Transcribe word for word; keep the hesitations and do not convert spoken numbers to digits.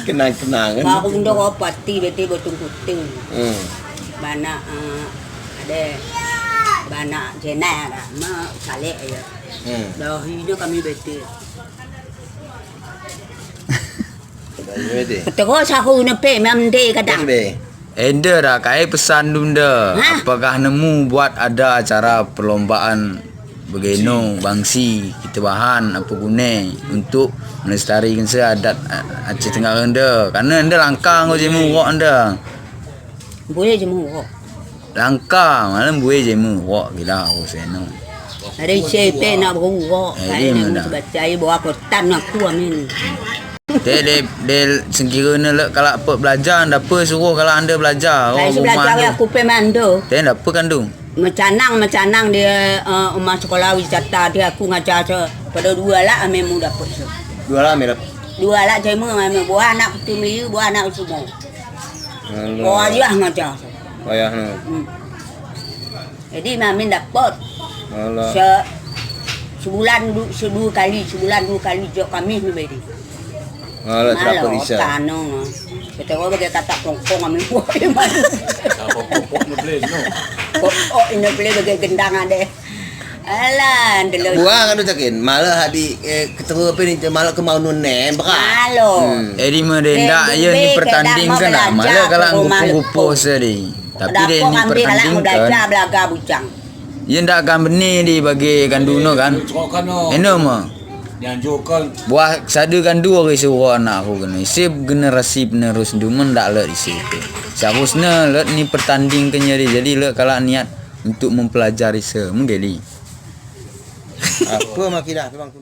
Kenang-kenangan. Ba aku benda ko pati bete botung kuting. Hmm. Bana, eh, ada bana jena ya, ma kale ya. Hmm. Dah ini kami bete. Dah ini bete. Ketego sahu ne pe, memang de kadang. Kan be. Enda ra, kai pesan dunda. Hah? Apakah nemu buat ada acara perlombaan begeno bangsi kita bahan apa guna untuk melestarikan se adat, a-, Aceh Tenggara enda? Karena enda langka ngo jemu wok enda. Boleh jemu wok. Langka, malam boleh jemu wok gila aku seno. Ada isi pe nak berwok. Eh, saya dia nak mana? Baca, ai bawa kotan aku amin. Te de, de sengkira ne lek kalak pe belajar, nda pe suruh kalak enda belajar. Saya oh, sudah belajar aku pe mando. Te nda pe kandung. Mecanang, mecanang dia, eh, rumah sekolah wisata dia aku ngajar se pada dua lak ame mu dapat se. Dua lak ame dapat. Dua lak cai mu ame buah anak tu meli, buah anak semua. Alah. Oh, ayah ngajar se. Ayah ne. Hmm. Jadi mamin dapat. Alah. Se-, sebulan du-, sedua kali, sebulan dua kali jok kami memberi. Alah, terapa bisa. Tanong. Kita ko bagai kata pongpong kami buat iman. Apa pokok ne beli, no? Pokok ini beli bagai gendang ada. Alah, dulu. Buang anu takin, malah hadi, eh, ketemu apa ni, malah kemau nun nem, baka. Malu. Hmm. Edi merenda, eh, ya ni pertanding kan, malah kalang gupu-gupu seri. Tapi dia ni pertanding kan. Belajar belaga bujang. Ia nda akan bene di bagi kanduno kan. Eno mo. Buah sadu kandu agi suruh anak aku kena. Isi generasi penerus dumen nda lek isi. Seharusnya lek ni pertanding ke nyeri. Jadi lek kalak niat untuk mempelajari se. Menggeli. Apa makilah memang